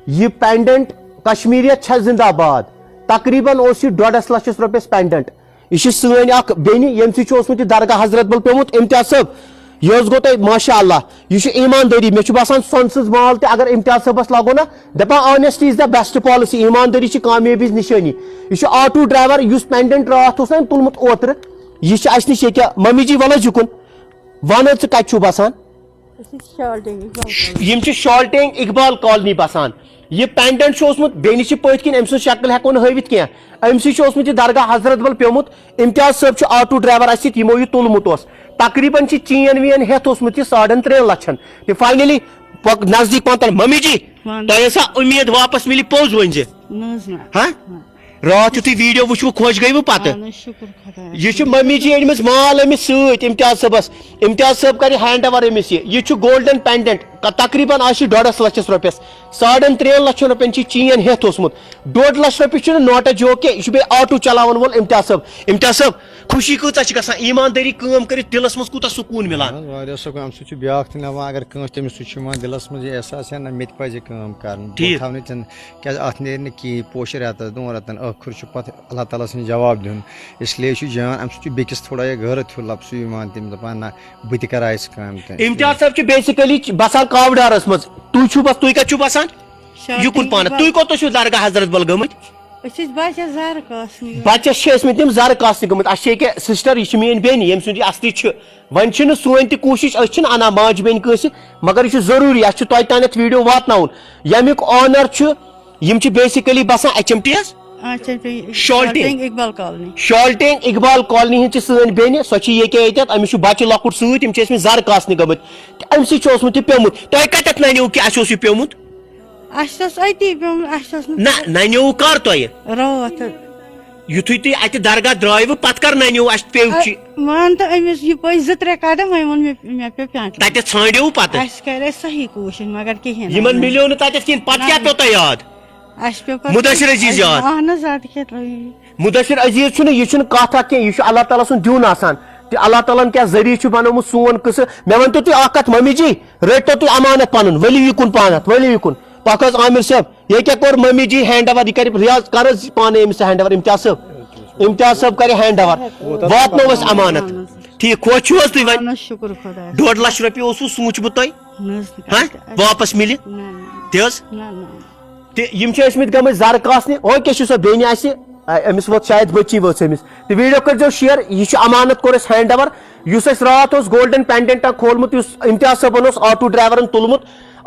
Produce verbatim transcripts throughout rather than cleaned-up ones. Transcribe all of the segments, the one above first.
یہِ پینڈنٹ کشمیریت چھےٚ زندہ باد۔ تقریباً اوس یہِ ڈۄڈس لچھس رۄپیس پینڈنٹ۔ یہِ چھِ سٲنۍ اکھ بیٚنہِ، ییٚمہِ سۭتۍ چھُ اوسمُت یہِ درگاہ حضرت بل پیومُت۔ امتیاز صٲب، یہِ حظ گوٚو تۄہہِ ماشاء اللہ، یہِ چھُ ایٖماندٲری۔ مےٚ چھُ باسان سۄنہٕ سٕنٛز مال تہِ اگر امتیاز صٲبس لاگو نا، دپان honesty is the best policy، ایٖماندٲری چھِ کامیٲبی ہٕنٛز نِشٲنی۔ یہِ چھُ آٹو ڈرایور یُس پینڈنٹ راتھ اوس نا أمۍ تُلمُت اوترٕ، یہِ چھُ اسہِ نِش ییٚکیٛاہ۔ ممی جی، ول حظ یُکُن، ون حظ ژٕ کتہِ چھُو بسان؟ أسۍ چھِ شالٹینگ اقبال کالونی۔ یِم چھِ شالٹینگ اقبال کالونی بسان۔ یہِ پینڈنٹ چھُ اوسمُت، بیٚیہِ نِش چھِ پٔتھۍ کِنۍ، أمۍ سٕنٛز شکل ہٮ۪کو نہٕ ہٲوِتھ کینٛہہ۔ أمۍ سٕے چھُ اوسمُت یہِ درگاہ حضرت بل پیومُت۔ امتیاز صٲب چھُ آٹو ڈرایور اَسہِ سۭتۍ، یِمو یہِ تُلمُت اوس۔ تقریباً چھِ چین وین ہٮ۪تھ اوسمُت یہِ ساڑن ترٛٮ۪ن لچھن۔ تہٕ فاینلی نزدیٖک پہن تل۔ ممی جی، وَن۔ تۄہہِ ٲسا اُمید واپس مِلہِ؟ پوٚز ؤنۍ زِ۔ نہ حظ نہ۔ ہاں؟ نہ۔ راتھ یُتھُے ویڈیو وٕچھوٕ، خۄش گٔیوٕ پتہٕ؟ اہن حظ، شُکر خۄدایَس۔ یہِ چھُ ممی جی أنمٕژ مال أمِس سۭتۍ، امتیاز صٲبس۔ امتیاز صٲب کرِ ہینڈ اوور أمِس یہِ۔ یہِ چھُ گولڈن پینڈنٹ، ک-، تقریباً آسہِ یہِ ڈۄڈس لچھس رۄپیس۔ ساڑن ترٛٮ۪ن لچھن رۄپین چھِ چین ہٮ۪تھ اوسمُت۔ ڈۄڈ لچھ رۄپیہِ چھُنہٕ نوٹا جوک کینٛہہ، یہِ چھُ بیٚیہِ آٹو چلاون وول امتیاز صٲب۔ امتیاز صٲب، خوشی کۭژاہ چھِ گژھان، ایٖماندٲری کٲم کٔرِتھ دِلس منٛز کوٗتاہ سکوٗن مِلان؟ اہن حظ، واریاہ سکوٗن۔ امہِ سۭتۍ چھُ بیٛاکھ تہِ نِوان، اگر کٲنٛسہِ تٔمِس سۭتۍ چھُ یِوان دِلس منٛز یہِ احساس، ہے نہ، مےٚ تہِ پزِ کٲم کرٕنۍ، بہٕ ٹھیٖک۔ تھاوٕ نہٕ ژےٚ، کیٛازِ اتھ نیرِ نہٕ کِہیٖنۍ، پوشہِ رٮ۪تس دۄن رٮ۪تن ٲخٕر چھُ پتہٕ اللہ تعالیٰ سٕنٛدِ جواب دیُن۔ اس لیے چھُ جان، امہِ سۭتۍ چھُ بیٚکِس تھوڑا یہِ غٲرت ہیوٗ لفظ یِوان، تٔمِس دپان، نہ، بہٕ تہِ کرٕ آیہِ سُہ کٲم تہِ۔ امتیاز صٲب چھُ basically بسان کاوڈارس منٛز۔ تُہۍ چھِو بس، تُہۍ کتہِ چھِو بسان؟ شالٹینگ یُکُن پانہٕ۔ بس۔ تُہۍ کوٚت چھِو درگاہ حضرت بل گٔمٕتۍ؟ أسۍ ٲسۍ بچس زرٕ کاسنہِ۔ بچس چھِ ٲسمٕتۍ تِم زرٕ کاسنہِ گٔمٕتۍ۔ اَسہِ چھِ ییٚکیٛاہ سسٹر، یہِ چھِ میٛٲنۍ بیٚنہِ، ییٚمہِ سُنٛد یہِ اصلی چھُ۔ وۄنۍ چھِنہٕ سٲنۍ تہِ کوٗشِش، أسۍ چھِنہٕ اَنان ماجہِ بیٚنہِ کٲنٛسہِ، مگر یہِ چھُ ضروٗری، اَسہِ چھُ تۄہہِ تانٮ۪تھ ویڈیو واتناوُن۔ ییٚمیُک اونر چھُ، یِم چھِ basically بسان ایچ ایم ٹی یس۔ اچھا، تُہۍ شالٹینگ۔ شالٹینگ اقبال کالونی۔ شالٹینگ اقبال کالونی ہٕنٛز چھِ سٲنۍ بیٚنہِ، سۄ چھِ ییٚکیٛاہ ییٚتٮ۪تھ، أمِس چھُ بچہِ لۄکُٹ سۭتۍ، یِم چھِ ٲسمٕتۍ زرٕ کاسنہِ گٔمٕتۍ۔ تہٕ اَمہِ سۭتۍ چھُ اوسمُت یہِ پیوٚمُت۔ تۄہہِ کَتٮ۪تھ نَنیوُ کہِ اَسہِ اوس یہِ پیوٚمُت؟ اَسہِ اوس أتی پیوٚمُت، اَسہِ اوس نہٕ نہ، نَنیوُ کر تۄہہِ؟ راتھ۔ یُتھُے تُہۍ اَتہِ درگاہ درٛایوٕ، پَتہٕ کر نَنیوُ اَسہِ پیوٚو چی؟ مان تہٕ أمِس یہِ پٔچ زٕ ترٛےٚ قدم، وۄنۍ ووٚن مےٚ، مےٚ پیوٚو پٮ۪نٛٹ۔ تَتٮ۪تھ ژھانٛڈیوُ پَتہٕ؟ اَسہِ کَرے صحیح کوٗشِش، مگر کِہیٖنۍ نہٕ۔ یِمن مِلیو نہٕ تَتٮ۪تھ کِہیٖنۍ، پَتہٕ کیٛاہ نہ۔ پیوٚو تۄہہِ یاد؟ اَسہِ پیوٚو پَتہٕ مُدثِر عزیٖز یاد۔ اَہَن حظ، اَدٕ کیٛاہ ترٛٲیِو۔ مُدثِر عزیٖز چھُنہٕ، یہِ چھُنہٕ کَتھ اَکھ کینٛہہ، یہِ چھُ اللہ تعالیٰ سُنٛد دیُن آسان۔ تہِ اللہ تعالیٰ ہن کیٛاہ ذٔریعہٕ چھُ بنومُت سون قٕصہٕ۔ مےٚ ؤنۍ تو تُہۍ اَکھ کَتھ، مٔمی جی، رٔٹۍ تو تُہۍ اَمانت پَنُن، ؤلِو یِکُن پانَتھ، ؤلِو یِکُن۔ پَکھ حظ عامر صٲب، یہِ کیٛاہ کوٚر مٔمی جی ہینڈ اوور، یہِ کَرِ ریاض، کَر حظ پانہٕ أمِس ہینڈ اوور، امتیاز صٲب، امتیاز صٲب کَرِ ہینڈ اوور، واتنٲو أَسہِ اَمانت۔ ٹھیٖک، خۄش چھِو حظ تُہۍ وۄنۍ؟ اَہَن حظ، شُکُر خۄدایَس۔ ڈۄڈ لَچھ رۄپیہِ اوسوُ سوٗنٛچمُت تۄہہِ؟ نہ حظ، نہ۔ ہہ؟ واپس مِلہِ؟ نہ، نہ۔ تہِ حظ؟ نہ، نہ۔ تہِ یِم چھِ ٲسمٕتۍ گٔمٕتۍ زرٕ کاسنہِ۔ او، کیٛاہ چھِ سۄ بیٚنہِ اَسہِ؟ آ، أمِس ووت شاید بٔچی وٲژ أمِس۔ تہٕ ویٖڈیو کٔرۍزیو شِیَر، یہِ چھُ اَمانت کوٚر اَسہِ ہینڈ اوٚوَر۔ یُس اَسہِ راتھ اوس گولڈن پینڈنٹا کھولمُت، یُس امتیاز صٲبَن اوس آٹوٗ ڈرایورَن تُلمُت،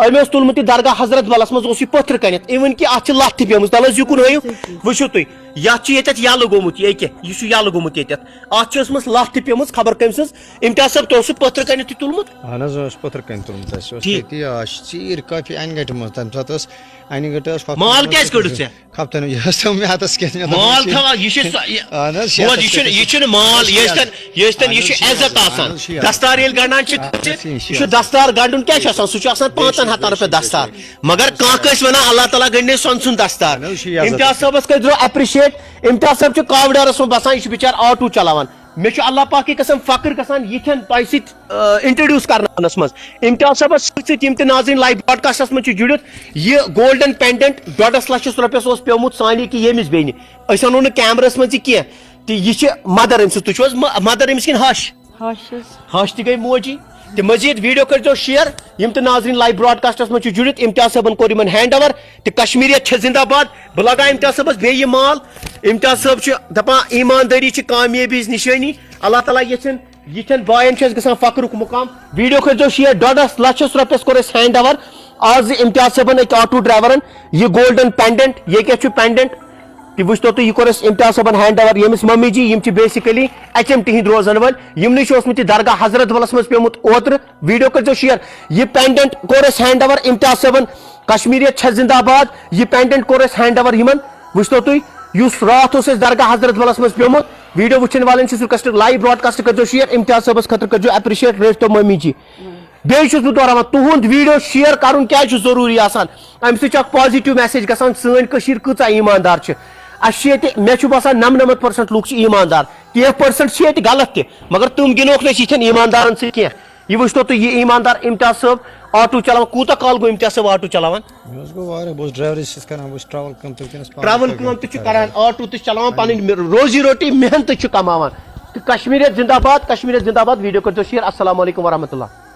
أمۍ اوس تُلمُت یہِ درگاہ حضرت بَلَس منٛز، اوس یہِ پٔتھرٕ کَنٮ۪تھ، اِوٕن کہِ اَتھ چھِ لَتھ تہِ پیٚمٕژ۔ تَلہٕ حظ یُکُن ہٲیِو، وٕچھِو تُہۍ، یَتھ چھِ ییٚتٮ۪تھ یَلہٕ گوٚمُت، یہِ أکیٛاہ، یہِ چھُ یَلہٕ گوٚمُت ییٚتٮ۪تھ۔ اَتھ چھِ ٲسمٕژ لَتھ تہِ پیٚمٕژ، خبر کٔمۍ سٕنٛز۔ امتیاز صٲب، تۄہہِ اوسوُ پٔتھرٕ کَنٮ۪تھ یہِ تُلمُت؟ اہن حظ، اوس پٔتھرٕ کَنہِ تُلمُت اَسہِ، اوس ٹھیٖک۔ تٔتی، آ، أسۍ چھِ ژیٖرۍ کٲفی اَنہِ گَٹہِ منٛز، تَمہِ ساتہٕ ٲس اَنہِ گَٹہِ ٲس مۄکھتہٕ مال کیٛازِ کٔڑٕتھ ژےٚ؟ کھپتن یہِ ٲس تِم مےٚ اَتَس کیٛاہ چھِ مےٚ دَپان مال چھِ؟ تھاوان، یہِ چھِ سۄ، یہِ، اہن حظ، بوز، یہِ چھُنہٕ، یہِ چھُنہٕ مال، یہِ ٲسۍتَن، یہِ ٲسۍتَن، یہِ چھُ عزت آسان۔ اہن حظ، یہِ چھُ عزت۔ دستار ییٚلہِ گنٛڈان چھِ، اہن حظ، یہِ چھُ یہِ چھُ عزت۔ دستار گنٛڈُن کیٛاہ چھُ آسان؟ سُہ چھُ آسان پانٛژَن ہَتَن رۄپیَن دستار۔ مگر کانٛہہ کٲنٛسہِ وَنان، اللہ تعالیٰ گنٛڈِ سۄنہٕ سُنٛد دستار۔ اہن حظ، یہِ چھُ عزت۔ امتیاز صٲبَس کٔرۍ زیو appreciate۔ امتیاز صٲب چھُ کاوڈارَس منٛز بَسان، یہِ چھُ بِچارٕ آٹوٗ چلاوان۔ مےٚ چھُ اللہ پاکٕے قسم فخر گژھان یِتھٮ۪ن تۄہہِ سۭتۍ، آ، introduce کرناونس منٛز۔ امتیاز صٲبس سۭتۍ سۭتۍ یِم تہِ ناظریٖن live broadcastس منٛز چھِ جُڑِتھ، یہِ golden pendant ڈۄڈس لچھس رۄپیس اوس پیومُت سانہِ کہِ ییٚمِس بیٚنہِ۔ أسۍ اَنو نہٕ کیمراہس منٛز یہِ کینٛہہ۔ تہٕ یہِ چھِ mother أمۍ سٕنٛز۔ تُہۍ چھِو حظ م-، mother أمِس کِنہٕ ہَش؟ ہَش حظ۔ ہَش تہِ گٔے موجی۔ تہٕ مزید video کٔرۍزیو share۔ یِم تہِ ناظریٖن live broadcastس منٛز چھِ جُڑِتھ، امتیاز صٲبن کوٚر یِمن hand over۔ تہٕ کشمیریت چھےٚ زندہ باد۔ بہٕ لگاو امتیاز صٲبس بیٚیہِ یہِ مال۔ امتیاز صٲب چھُ دپان، ایماندٲری چھِ کامیٲبی ہٕنٛز نشٲنی۔ اللہ تعالیٰ یژھن یِتھٮ۪ن باین چھُ اَسہِ گژھان فخرُک مُقام۔ Video کٔرۍزیو share۔ ڈۄڈس لچھس رۄپیس کوٚر اَسہِ hand over آز امتیاز صٲبن أکۍ آٹوٗ ڈرایورن یہِ golden pendant۔ یہِ کیٛاہ چھُ pendant؟ تہِ وٕچھتو تُہۍ، یہِ کوٚر اَسہِ امتیاز صٲبن hand over، ییٚمِس ممی جی، یِم چھِ basically ایچ ایم ٹی ہٕنٛدۍ روزن وٲلۍ۔ یِمنٕے چھُ اوسمُت یہِ درگاہ حضرت بلس منٛز پیومُت اوترٕ۔ Video کٔرۍزیو share۔ یہِ pendant کوٚر اَسہِ hand over امتیاز صٲبن۔ کشمیریت چھےٚ زندہ باد۔ یہِ pendant کوٚر اَسہِ hand over یِمن۔ وٕچھتو تُہۍ، یُس راتھ اوس اَسہِ درگاہ حضرت بلس منٛز پیومُت۔ Video وٕچھن والٮ۪ن چھُس request، live broadcast کٔرۍزیو share، امتیاز صٲبس خٲطرٕ کٔرۍزیو appreciate، رٲچھتو ممی جی۔ بیٚیہِ چھُس بہٕ دۄہراوان، تُہُنٛد video share کرُن کیٛازِ چھُ ضروٗری آسان؟ امہِ سۭتۍ چھُ اکھ positive message گژھان، سٲنۍ کٔشیٖر کۭژاہ ایٖماندار چھِ۔ اَسہِ چھِ ییٚتہِ، مےٚ چھُ باسان، نَمنَمَتھ percent لُکھ چھِ ایٖماندار، کینٛہہ percent چھِ ییٚتہِ غلط تہِ، مگر تِم گِنٛدوکھ نہٕ أسۍ یِتھٮ۪ن ایٖماندارن سۭتۍ کینٛہہ۔ یہِ وٕچھتو تُہۍ، یہِ ایٖماندار امتیاز صٲب آٹو چلاوان، کوٗتاہ کال گوٚو امتیاز صٲب آٹو چلاوان؟ مےٚ حظ گوٚو واریاہ، بہٕ اوسُس ڈرایوَرٕے چھُس کران، بہٕ اوسُس ٹرٛاوٕل کٲم تہِ وٕنکیٚنَس پانہٕ ٹرٛاوٕل تہِ کٲم تہِ چھُ کران۔ کران، آٹو تہِ چھُ چلاوان، پنٕنۍ روزی روٹی محنت چھُ کماوان۔ تہٕ کشمیریت زندہ باد، کشمیریت زندہ باد۔ ویٖڈیو کٔرۍزیو شیئر۔ السلام علیکم ورحمۃ اللہ۔